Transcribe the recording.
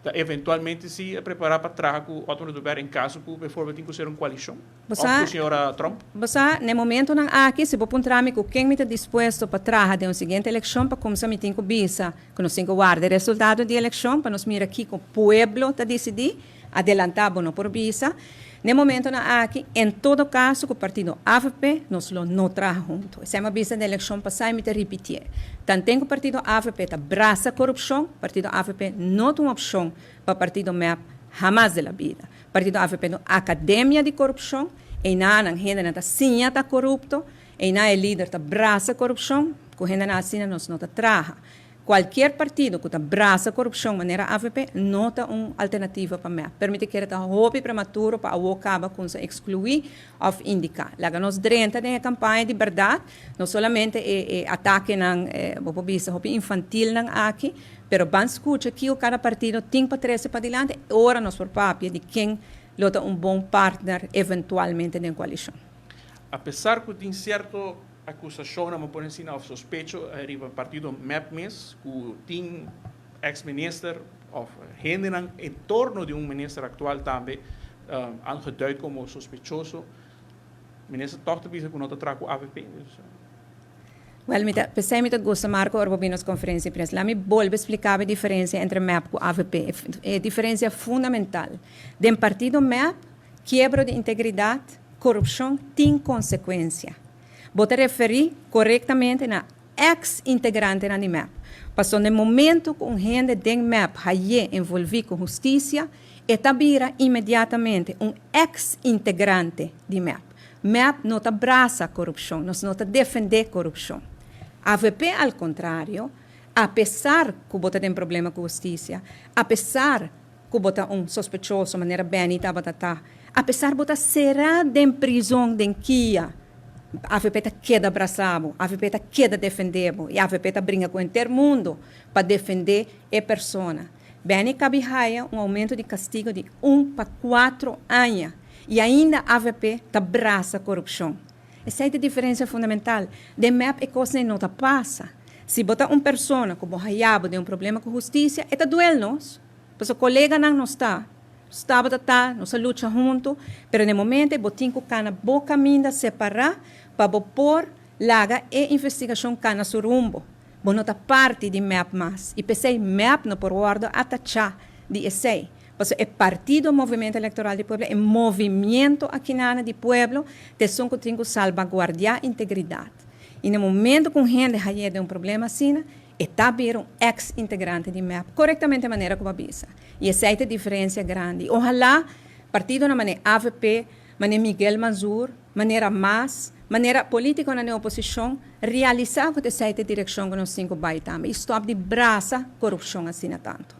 Ta eventualmente si prepara pa traha cu Otmar Oduber en caso cu bijvoorbeeld tin cu ser un coalicion Bo of sa, cu señora Tromp? Bo sa, na e momentonan aki, si bo puntra mi cu ken mi ta dispuesto pa traha den un siguiente eleccion, pa cumsa mi tin cu bisa cu nos tin cu warda e resultado di eleccion pa nos mira kico pueblo ta dicidi. Adelanta bo no por bisa. Na e momentonan aki, en todo caso cu partido avp nos lo no traha hunto. Esei mi a bisa den eleccion pasa y mi ta ripitié. Tanten cu partido avp ta brasa corupcion, partido avp no ta un opcion pa partido mep hamas de la bida. Partido avp ta un academia di corupcion, eynanan hendenan ta siña ta corupto, eynan e lider ta brasa corupcion, cu hendenan asina nos no ta traha. Cualkier partido cu ta brasa corupcion manera avp no ta un alternativa pa mep. Pero mi ta kere ta hopi prematuro pa awo caba cunsa exclui of indica. Laga nos drenta den e campaña di berdad, no solamente e e atakenan bo por bisa hopi infantilnan aki, pero ban scucha kico cada partido tin pa trece padilanti ora nos por papia di ken lo ta un bon partner eventualmente den coalicion. Apesar cu tin cierto Akusashonnan bo pone asina òf sospecho riba partido mep mes ku tin eks minister òf hendenan en torno di un minister aktual tambe aangeduid komo sospechoso. Minister tòg ta bisa ku no ta traha ku avp. Wèl mi ta p'esei mi ta gusta Marco ora bo bini nos konferensia di prensa. Laat mi bolbe splika bo e diferensia entre mep ku avp. E diferensia fundamental. Den partido mep kiebro di integridat, korupshon tin konsekuensia. Bo ta referí korektamente na eks integrantenan di mep. Pasobra na e momentu ku un hende den mep hay'é envolví ku hustisia, e ta bira inmediatamente un eks integrante di mep. Mep no ta brasa korupshon, nos no ta defendé korupshon. Avp al kontrario, apesar ku bo ta den problema ku hustisia, apesar ku bo ta un sospechoso manera Benny tabata ta. Apesar bo ta será den prizon den kia, avp ta keda brasá bo, avp ta keda defendé bo i avp ta bringa ku henter mundu pa defendé e persona. Benny kabi haya un oumento di kastigo di un pa kuatro aña i ainda avp ta brasa korupshon. Esei ta e diferensia fundamental. Den mep e kosnan no ta pasa. Si bo ta un persona ku bo haya bo den un problema ku hustisia, e ta duel nos. Pasobra koleganan nos ta, nos tabata ta, nos a lucha huntu, pero na e momento ei bo tin ku kana bo kaminda separá pa bo por laga e investigashon kana su rumbo. Bo no ta parti di mep mas i p'esei mep no por wòrdu atachá di esei. Pasobra e partido Movimiento Electoral di Pueblo, e movimiento akinana di pueblo, ta esun ku tin ku salbaguardiá integridat. I na e momento ku un hende hañ'é den un problema asina, E ta bira un ex integrante di mep, korektamente manera ku bo a bisa. I esei ta e diferensia grandi. Ohalá partidonan manera avp, manera Miguel Manzur, manera mas, manera politikonan den oposishon realisá ku ta esei ta e direkshon ku nos tin ku bai tambe i stòp di brasa korupshon asina tantu.